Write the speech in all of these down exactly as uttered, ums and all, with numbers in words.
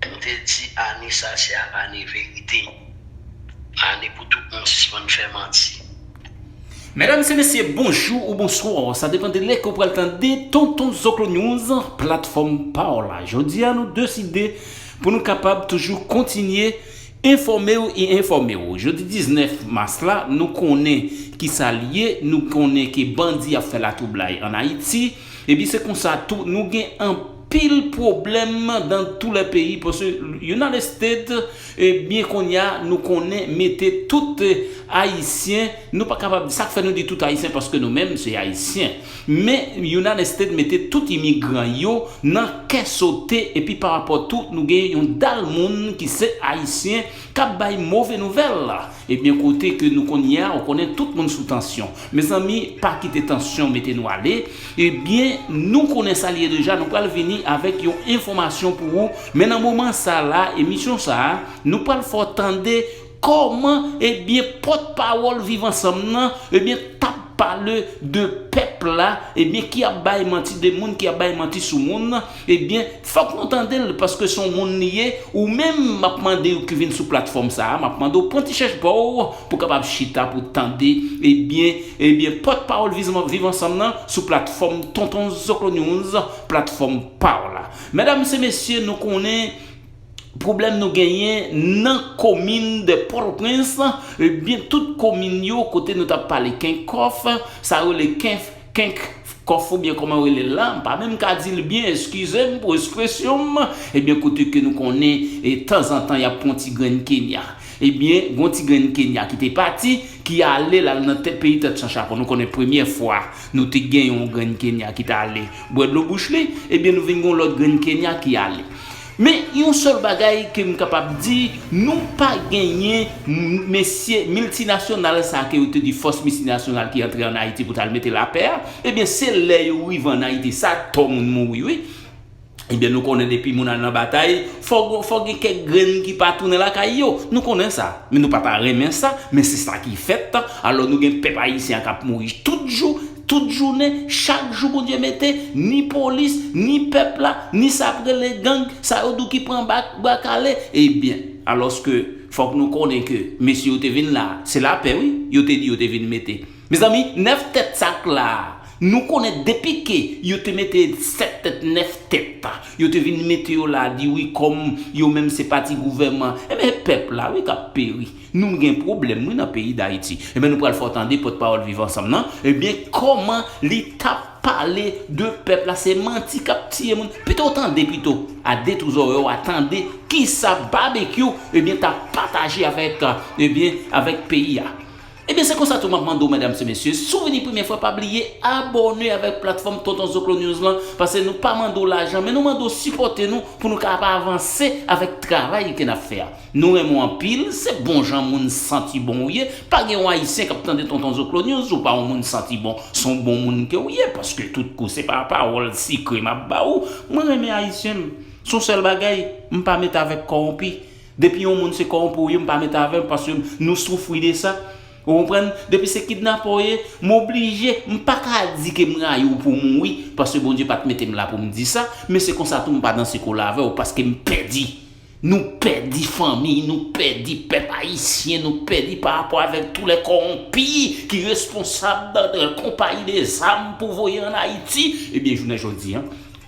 M te di ane sa se ap ane verite. Ane pou tout moun sispann fè manti. Medam e mesye, bonjou ou bonswa. Sa depann de lè ke w pral tande Tonton Zoklo News, platfòm pa w la. Jodi a nou deside pou nou kapab toujou kontinye enfòme w e enfòme w. Jodi diznèf mas la, nou konnen ki sa l ye, nou konnen ke bandi ap fè latwoublay ann Ayiti. Epi se konsa tou, nou gen anpil pwoblèm dans tous les pays, paske United States, ebyen kounye a, nou konnen mete tout Ayisyen, nou pa kapab di sa k fè nou di tout Ayisyen, paske nou menm se Ayisyen. Men United States mete tout imigran yo nan kè sote, epi pa rapò tou, nou gen yon dal moun ki se Ayisyen k ap bay move nouvèl. Ebyen kote ke nou kounye a, ou konnen tout moun sou tansyon. Mezanmi, pa kite tansyon mete nou ale. Ebyen, nou konnen sa l ye deja, nou pral vini avèk yon enfòmasyon pou ou. Men nan moman sa la, emisyon sa a, nou pral fè w tande kòman, ebyen, pòtpawòl Viv Ansanm nan, ebyen, t ap pale de pèp la, ebyen, ki ap bay manti, de moun ki ap bay manti sou moun, ebyen, fòk nou tande l, paske se yon moun li ye. Ou menm, m ap mande w ki vin sou platfòm sa a, m ap mande w pran ti chèch pa w pou kapab chita pou tande, ebyen, ebyen, pòtpawòl Viv Ansanm nan sou platfòm Tonton Zoklo News, platfòm pa w la. Medam e mesye, nou konnen pwoblèm nou genyen nan komin de Pòtoprens, ebyen, tout komin yo, kote nou t ap pale Kenkof, sa rele Kenf, Kenkof oubyen kòman yo rele l la, m pa menm ka di l byen, eskize m pou ekspresyon m, ebyen, kote ke nou konnen, e tanzantan, y ap pran ti grenn Kenya. Ebyen, gon ti grenn Kenya ki te pati, ki ale l al nan tèt peyi tèt san chapon. Nou konnen premye fwa, nou te gen yon grenn Kenya ki t ale bwè dlo bouch li, ebyen, nou vin gon lòt grenn Kenya ki ale. Men yon sèl bagay ke m kapab di, nou pa genyen m- mesye miltinasyonal sa ke yo te di fòs miltinasyonal ki antre ann Ayiti pou t al mete lapè a. Ebyen, se lè yo rive ann Ayiti, sa tò moun mouri, wi. Ebyen, nou konnen depi moun al nan batay, fò, fò gen kèk grenn ki pa tounen lakay yo. Nou konnen sa. Men nou pa ta renmen sa, men se sa ki fèt. Alò, nou gen pèp ayisyen an k ap mouri tout jou, tout jounen, chak jou Bondye mete, ni polis, ni pèp la, ni sa ap rele gang, sa yo di w ki pran bak, bwa kale. Ebyen, alòske fòk nou konnen ke mesye yo te vin la, se lapè, wi, yo te di yo te vin mete. Mezanmi, nèf tèt sa k la a, nou konnen depi ke yo te mete sèt tèt, nèf tèt, yo te vin mete yo la, di wi, kòm yo menm se pati gouvènman. Ebyen, pèp la, wi, k ap peri. Nou gen pwoblèm, wi, nan peyi Dayiti. Ebyen, nou pral fè w tande pòtpawòl Viv Ansanm nan. Ebyen, kòman li t ap pale de pèp la, se manti k ap tiye moun. Pito w tande pito, a detou zòrèy w a tande kisa Babekyou, ebyen, t ap pataje avèk, ebyen, avèk peyi a. Ebyen, se konsa tou m ap mande w, medam e mesye, si w vini premye fwa, pa bliye abòne avèk platfòm Tonton Zoklo News lan, paske nou pa mande w lajan, men nou mande w sipòte nou pou nou kapab avanse avèk travay ke n ap fè a. Nou renmen w anpil, se bon jan moun santi bon ou ye. Pa gen yon Ayisyen k ap tande Tonton Zoklo News, ou pa yon moun santi bon, se yon bon moun ke w ye, paske tout kou se pa pawòl sikre m ap ba ou. Mwen renmen Ayisyen m. Se yon sèl bagay, m pa met avèk kòwonpi. Depi yon moun se kòwonpi w ye, m pa met avè l, paske nou soufri de sa. Ou konprann? Depi se kidnapè w ye, m oblije, m pa ka di ke m rayi w pou w mouri, paske Bondye pa t mete m la pou m di sa, men se konsa tou m pa danse kole avè w, paske m pèdi. Nou pèdi fanmi, nou pèdi pèp ayisyen, nou pèdi pa rapò avèk tou lè kòwonpi ki responsab de konpayi de zam pou voye ann Ayiti. Ebyen, jounen jodi a,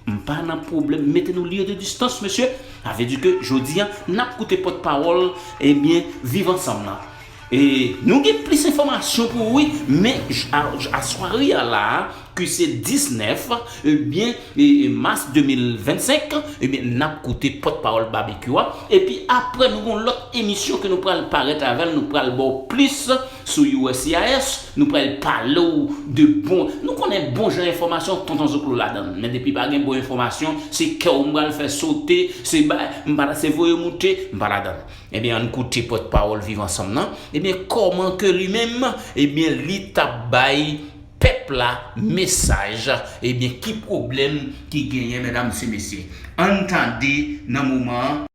m pa nan pwoblèm, mete nou liy de distans, mesye. Sa vle di ke jodi a, n ap koute pòtpawòl, ebyen, Viv Ansanm nan. E nou gen plis enfòmasyon pou ou, wi, men j- a- j- aswari a la a, ki se diznèf, ebyen, e- e mas de mil vennsenk, ebyen, n ap koute pòtpawòl Babekyou a. Epi apre, nou gen yon lòt emisyon ke nou pral parèt avè l, nou pral ba w plis sou U S C I S, nou pral pale w de bon, nou konnen bon jan enfòmasyon, Tonton Zoklo ladan l. Men depi pa gen bon enfòmasyon, se kè w m pral fè sote, se bay, m pa se voye moute, m pa ladan l. Ebyen, ann koute pòtpawòl Viv Ansanm nan. Ebyen, kòman ke li menm, ebyen, li t ap bay pèp la mesaj, ebyen, ki pwoblèm ki genyen, medam e mesye. Ann tande nan moman an.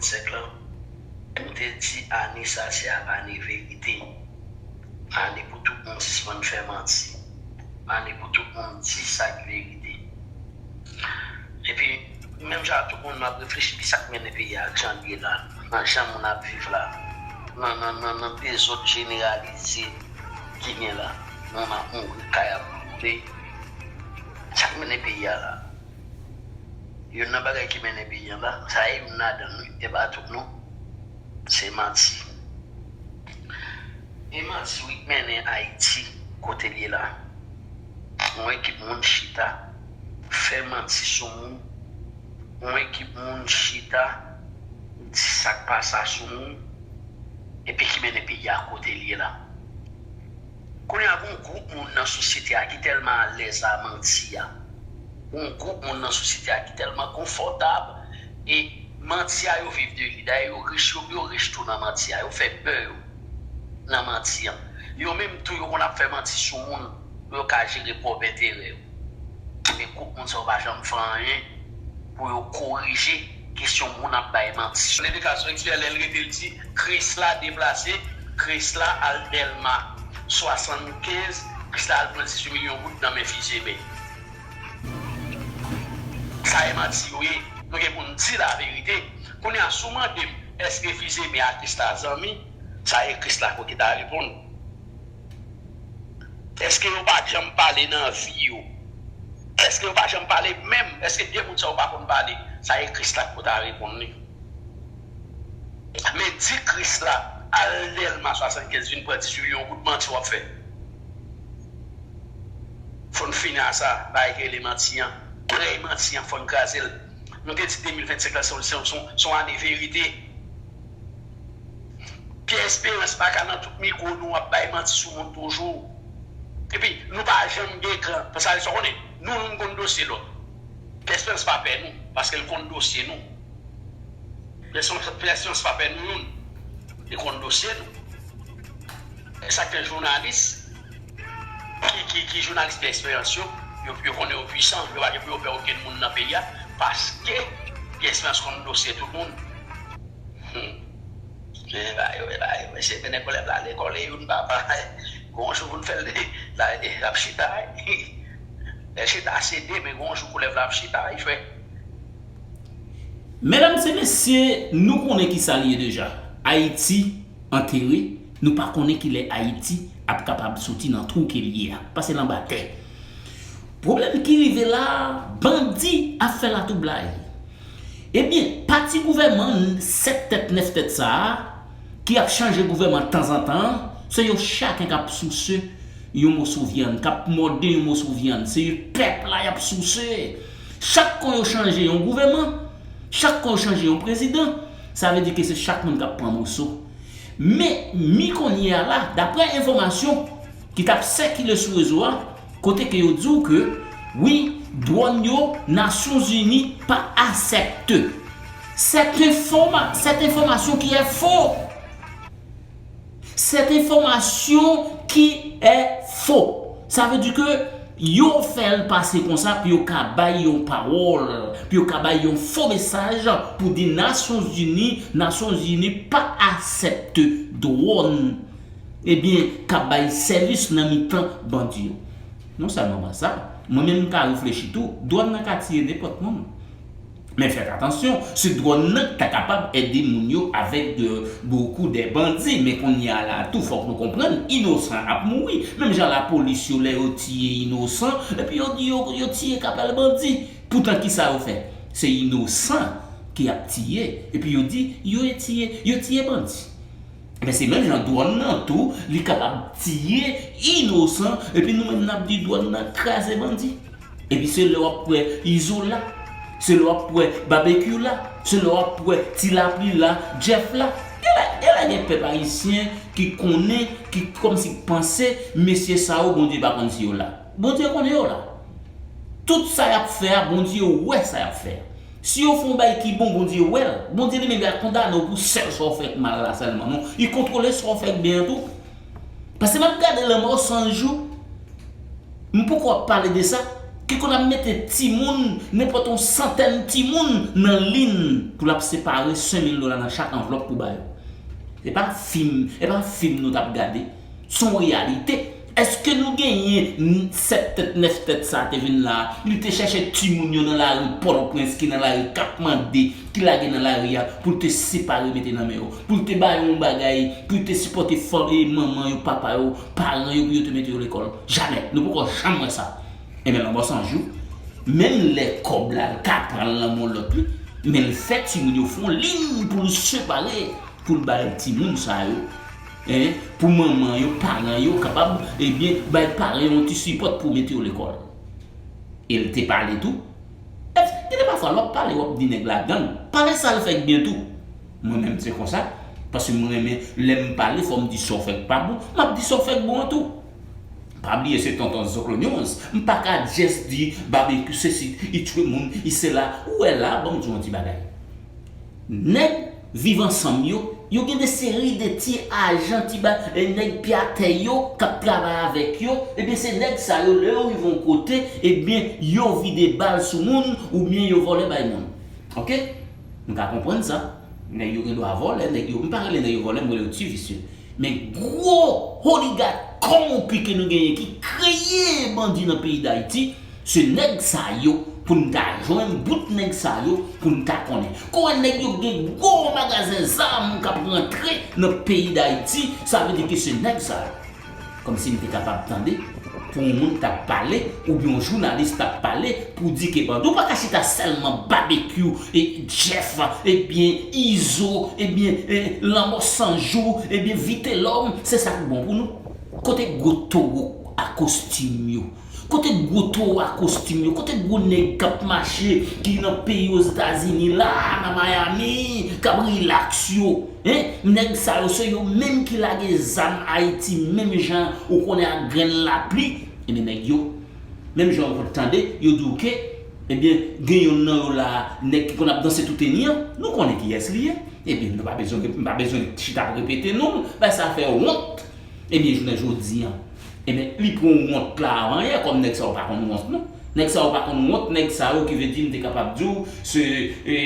Sèk lan, m te di ane sa se ap ane verite. Ane pou tout moun sispann fè manti. Ane pou tout moun di sa k verite. Epi, Menm jan ak tout moun, m ap reflechi ki sa k mennen peyi a ak jan l ye la, nan jan moun ap viv la, nan, nan, nan, nan dezòd jeneralize ki gen la, moun ap mouri, kay ap boule. Sa k mennen peyi a la? Youn nan bagay ki mennen peyi a la, sa e youn ladan l, wi, e pa tout non. Se manti. E manti wi k mennen Ayiti kote l ye la. Yon ekip moun chita, fè manti sou moun. Yon ekip moun chita, di sa k pa sa sou moun. Epi ki mennen peyi a kote l ye la. Kounye a, gon gwoup moun nan sosyete a ki tèlman alèz a manti a. Gon gwoup moun nan sosyete a ki tèlman konfòtab e manti a yo viv de li. Dayè yo rich, yo, yo rich tou nan manti a. Yo fè bè yo nan manti an. Yo menm tou yo konn ap fè manti sou moun pou yo ka jere pwòp enterè yo. Men gwoup moun sa yo pa janm fè anyen pou yo korije kesyon moun ap bay manti. Ledikasyon seksyèl, lè l rete l di Krisla deplase, Krisla al Dèlma swasannkenz, Krisla al pran dizuit milyon goud nan men Fizeme. Sa e manti yo ye. Nou gen pou n di laverite. Kounye a, si w mande m, èske Fizeme a Krisla zanmi? Sa e Krisla ko ki ta reponn. Èske yo pa t janm pale nan vi yo? Èske yo pa janm pale menm? Èske de moun sa yo pa konn pale? Sa e Krisla ko ta reponn li. Men di Krisla al Dèlma swasannkenz vin pran dizuit milyon goud, manti w ap fè. Fò n fini a sa, bagay ki rele manti an. Rèy manti an, fò n kraze l. Nou te di de mil vennsenk la se yon, se yon, se yon, se yon ane verite. Pierre Espérance pa ka nan tout mikwo nou ap bay manti sou moun toujou. Epi, nou pa janm gen kran. Paske sa w konnen, nou, nou konn dosye lòt. Pierre Espérance pa pè nou, paske l konn dosye nou. Pierre Espérance, Pierre Espérance pa pè nou youn. Li konn dosye nou. E sa k fè jounalis ki, ki, ki jounalis Pierre Espérance yo, yo, yo konnen yo pwisan, yo pa gen pou yo pè okenn moun nan peyi a, paske Pierre Espérance konn dosye tout moun. Hmm. Men ba yo, men ba yo, mesye, mennen koulèv la lekòl e youn papa. Gon jou pou n fè l, la, l ap chita, wi. Lè chita se de, men gon jou koulèv la ap chita, wi, frè. Medam e mesye, nou konnen ki sa l ye deja. Ayiti antere, nou pa konnen kilè Ayiti ap kapab soti nan twou ke l ye a. Pase l anba tè. Pwoblèm ki rive la, bandi ap fè latwoublay. Ebyen, pati gouvènman sèt tèt, nèf tèt sa a, ki ap chanje gouvènman tanzantan an, se yo chak k ap souse yon moso vyann, k ap mòde yon moso vyann. Se pèp la y ap souse. Chak kon yo chanje yon gouvènman, chak kon yo chanje yon prezidan, sa vle di ke se chak moun k ap pran moso. Men, mi kounye a la, daprè enfòmasyon ki t ap sikile sou rezo a, kote ke yo di w ke, wi, dwòn yo, Nasyonzini pa aksepte. Sèt enfòma-, sèt enfòmasyon ki è fo. Sèt enfòmasyon ki è fo. Sa vle di ke yo fè l pase konsa pou yo ka bay yon pawòl, pou yo ka bay yon fo mesaj pou di Nasyonzini, Nasyonzini pa aksepte dwòn, ebyen, k ap bay sèvis nan mitan bandi yo. Non sèlman pa sa, mwen menm m ka reflechi tou, dwòn nan ka tiye nenpòt moun. Men fèt atansyon, se dwòn nan ki ta kapab ede moun yo avèk de, bokou de bandi. Men kounye a la tou, fòk nou konprann, inosan ap mouri. Menm jan lapolis yo, lè yo tiye inosan, epi yo di yo, yo tiye kapèl bandi. Poutan kisa yo fè? Se inosan ki ap tiye, epi yo di yo tiye, yo tiye bandi. Men se menm jan dwòn nan tou, li kapab tiye inosan, epi nou menm n ap di dwòn nan kraze bandi. Epi se lè w ap wè Izola, se lè w ap wè Babekyou la, se lè w ap wè Ti Lapli la, Jeff la. Genlè, genlè gen pèp ayisyen ki konnen, ki kòmsi k panse, mesye sa yo, Bondye pa konn si yo la. Bondye konnen yo la. Tout sa y ap fè a, Bondye wè sa y ap fè a. Si yo fè yon bagay ki bon, Bondye wè l. Bondye li menm li pa kondane w pou sèl sa w fè k mal la sèlman, non. Li kontwole sa w fè k byen an tou. Paske m ap gade lanmò san jou, m poko ap pale de sa, ki konn ap mete timoun, nenpòt yon santèn timoun nan liy pou l ap separe senk mil dola nan chak anvlòp pou ba yo. Se pa fim, se pa fim nou t ap gade. Se yon reyalite. Èske nou genyen sèt tèt, nèf tèt sa te vin la a? Li te chèche timoun yo nan lari Pòtoprens ki nan lari k ap mande, ki lage nan lari a, pou l te separe mete nan men yo, pou l te ba yo yon bagay, pou l te sipòte fanmi, manman yo, papa yo, paran yo, pou yo te mete yo lekòl. Jamè. Nou poko janm wè sa. Enben, lanmò san jou, menm lè kòb la, l ka pran l nan men lòt wi, men l fè timoun yo fè yon liy pou l separe, pou l bay timoun sa yo, en, pou manman yo, paran yo kapab, ebyen, bay paran yo yon ti sipòt pou mete yo lekòl. E l te pale tou. Gen de pafwa, lè w ap pale, w ap di nèg la gang. Pale sa l fè k byen tou. Mwen menm, se konsa. Paske mwen renmen, lè m pale, fò m di sa w fè k pa bon. M ap di sa w fè k bon an tou. Pa bliye se tonton Zoklo News. M pa ka just di Babekyou sesi, i tchwe moun, i sela. Ou wè la, ban m di w yon ti bagay. Nèg Viv Ansanm yo, yo gen de seri de ti ajan, ti ba, e nèg pye atè yo k ap travay avèk yo, ebyen se nèg sa yo, lè yo rive yon kote, ebyen yo vide bal sou moun, oubyen yo vòlè bay moun. Oke? M ka konprann sa. Nèg yo gen dwa vòlè, nèg yo, m pa rele nèg yo vòlè, m rele yo ti visye. Men gwo oligak kòwonpi ke nou genyen ki kreye bandi nan peyi Dayiti, se nèg sa yo pou n ta jwenn, bout nèg sa yo pou n ta konnen. Kò nèg yo gen gwo magazen zam k ap rantre nan peyi Dayiti, sa vle di ke se nèg sa yo. Kòmsi m te kapab tande pou yon moun t ap pale, oubyen yon jounalis t ap pale, pou di ke bandi, ou pa ka chita sèlman Babekyou, e Jeff, ebyen Izo, ebyen, e, Lanmò San Jou, ebyen Vitelòm, se sa k bon pou nou. Kote gwo towo a kostim yo? Kote gwo towo a kostim yo? Kote gwo nèg k ap mache, ki nan peyi Ozetazini la, nan Miami, k ap rilaks yo? Hein? Nèg sa yo, se yo menm ki lage zam Ayiti, menm jan ou konnen ak grenn lapli. Ebyen, nèg yo, menm jan ou konn tande, yo di w ke, ebyen, gen yonn nan yo la, nèg ki konn ap danse toutenyan, nou konnen kiyès li ye. Ebyen, nou pa bezwen, nou pa bezwen chita ap repete non, bagay sa fè wont. Ebyen, jounen jodi a, ebyen, li pran wont la avan yè, kòm nèg sa yo pa konn wont non. Nèg sa yo pa konn wont, nèg sa yo ki vle di m te kapab di w, se, e,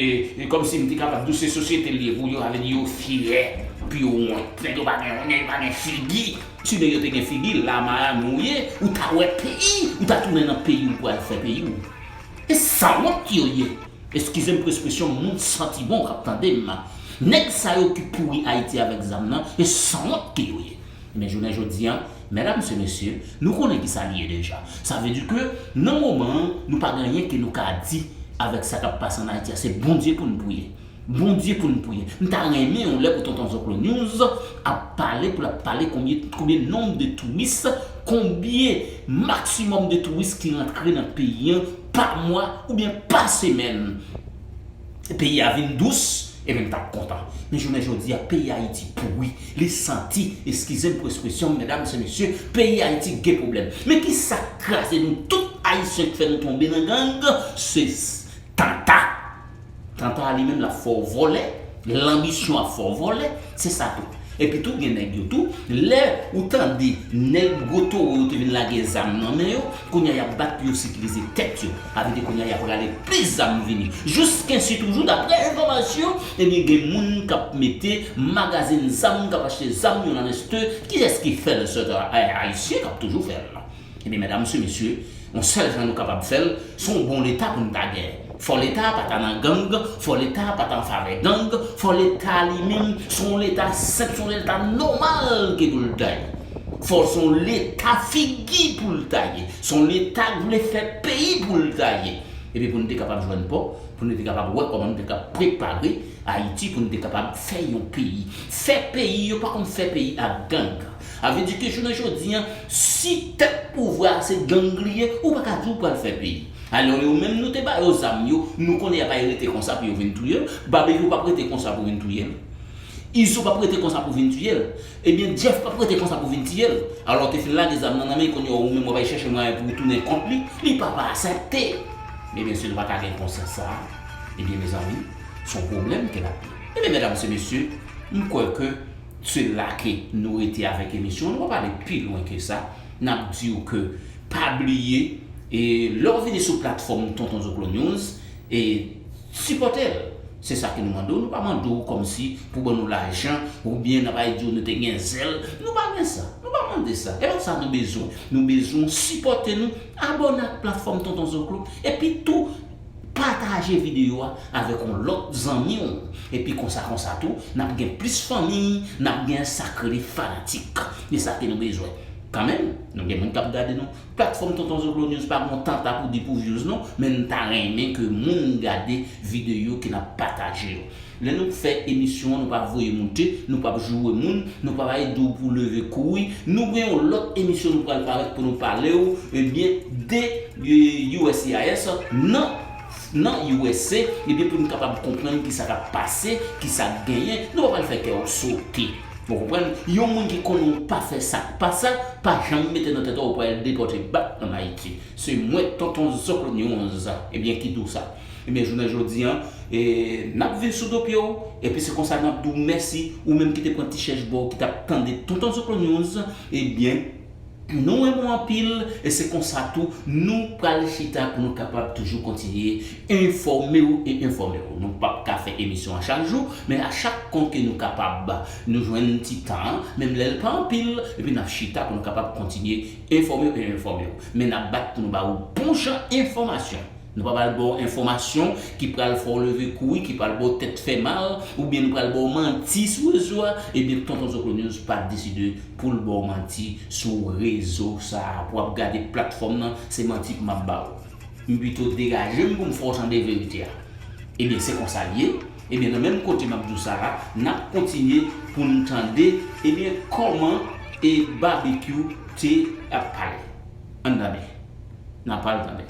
e, kòmsi m te kapab di w se sosyete l ye pou yo, sa vle di yo fyè, pou yo wont. Nèg yo pa gen, nèg yo pa gen figi. Si nèg yo te gen figi, la Miami ou ye, ou ta wè peyi, ou ta tounen nan peyi w pou al fè peyi w. E sanwont yo ye. Eskize m pou ekspresyon moun santi bon k ap tande m. Nèg sa yo ki pouri Ayiti avèk zam nan, e sanwont ke yo ye. Men jounen jodi a, medam e mesye, nou konnen ki sa li ye deja. Sa vle di ke nan moman an, nou pa gen anyen ke nou ka di avèk sa k ap pase ann Ayiti a. Se Bondye pou n priye. Bondye pou n priye. M ta renmen yon lè pou tonton Zoklo News ap pale, pou l ap pale konbyen, konbyen nonb de touris, konbyen maksimòm de touris ki rantre nan peyi an pa mwa oubyen pa semèn. Peyi a vin dous, ebyen m t ap kontan. Men jounen jodi a, peyi Ayiti pouri, li santi, eskize m pou ekspresyon m, medam e mesye, peyi Ayiti gen pwoblèm. Men kisa k kraze nou tout Ayisyen k fè nou tonbe nan gang? Se s-, tanta. Tanta a li menm l ap fè w vòlè, lanbisyon ap fè w vòlè, se sa tou. Epi tou gen nèg yo tou, lè ou tande nèg gwo towo yo te vin lage zam nan men yo, kounye a y ap bat pou yo sekirize tèt yo. Sa vle di kounye a y ap rale plis zam vini. Jiskensi toujou, daprè enfòmasyon, ebyen gen moun k ap mete magazen zam, k ap achte zam yo nan nèste. Kiyès ki fè l? Se Ayisyen k ap toujou fè l. Ebyen, medam e mesye, yon sèl jan nou kapab fè l, se yon bon Leta pou n ta gen. Fò Leta a pa ta nan gang, fò Leta a pa ta an favè gang, fò Leta a li menm se yon Leta senp, se yon Leta nòmal ke pou l ta ye. Fò se yon Leta figi pou l ta ye, se yon Leta k vle fè peyi pou l ta ye. Epi pou nou te kapab jwenn pò, pou nou te kapab wè kòman nou te ka prepare Ayiti, pou nou te kapab fè yon peyi. Fè peyi, yo pa konn fè peyi ak gang. Sa vle di ke jounen jodi a, si tèt pouvwa a se gang li ye, ou pa ka di w pral fè peyi. Alò, yo menm nou te ba yo zam yo, nou konnen y ap rete konsa pou yo vin touye l. Babekyou p ap rete konsa pou vin touye l. Izo p ap rete konsa pou vin touye l. Ebyen, Jeff p ap rete konsa pou vin touye l. Alò, w te fin lage zam nan nan men l, kounye a ou menm w ap al chèche mwayen pou w tounen kont li, li p ap aksepte. Ebyen, si nou pa ka gen konsyans sa a, ebyen, mezanmi, se yon pwoblèm ke n ap gen. Ebyen, medam e mesye, m kwè ke se la ke nou rete avèk emisyon an. Nou pa pale pi lwen ke sa. N ap di w ke pa bliye, e lè w vini sou platfòm Tonton Zoklo News, e sipòte l. Se sa ke nou mande w. Nou pa mande w kòmsi pou ban nou lajan, oubyen n ap al di w nou te gen zèl. Nou pa gen sa. Nou pa Tande sa. E sa nou bezwen. Nou bezwen sipòte nou, abòne ak platfòm Tonton Zoklo, epi tou pataje videyo a avèk yon lòt zanmi w. Epi konsa, konsa tou, n ap gen plis fanmi, n ap gen sa k rele fanatik. E sa ke nou bezwen. Kanmenm, nou gen moun k ap gade nou. Platfòm Tonton Zoklo News pa gon tanta pou di pou views non, men n ta renmen ke moun gade videyo ke n ap pataje yo. Lè nou fè emisyon an, nou pa voye moute, nou pa joure moun, nou pa bay di w pou leve kouri. Nou gen yon lòt emisyon nou pral parèt pou nou pale w, ebyen, de eh, U S C I S nan nan U S A, ebyen, pou nou kapab konprann ki sa k ap pase, ki sa k genyen, nou pa pral fè kè w sote. Ou konprann? Yon moun ki konnen w pa fè sa k pa sa, pa janm mete nan tèt ou ou pral depòte back ann Ayiti. Se mwen, Tonton Zoklo News, ebyen, ki di w sa. Ebyen, jounen jodi an, e, n ap viv sou do pye w, epi se konsa n ap di w mèsi, ou menm ki te pran ti chèch ba w, ki t ap tande Tonton Zoklo News, ebyen, nou renmen w anpil, e se konsa tou, nou pral chita pou nou kapab toujou kontinye enfòme w e enfòme w. Nou p ap ka fè emisyon an chak jou, men a chak kon ke nou kapab, nou jwenn ti tan, menm lè l pa anpil, epi n ap chita pou nou kapab kontinye enfòme w e enfòme w. Men n ap bat pou nou ba ou bon jan enfòmasyon. Nou pa pral ba w enfòmasyon ki pral fè w leve kouri, ki pral ba w tèt fè mal, oubyen nou pral ba w manti sou rezo a, ebyen, Tonton Zoklo News pa deside pou l ba w manti sou rezo sa a. Pou w ap gade platfòm nan, se manti pou m ap ba w. M pito degaje m pou m fè w tande verite a. Ebyen, se konsa l ye. Ebyen, nan menm kote m ap di w sa a, n ap kontinye pou n tande, ebyen, kòman e Babekyou te ap pale. Ann tande. N ap al tande.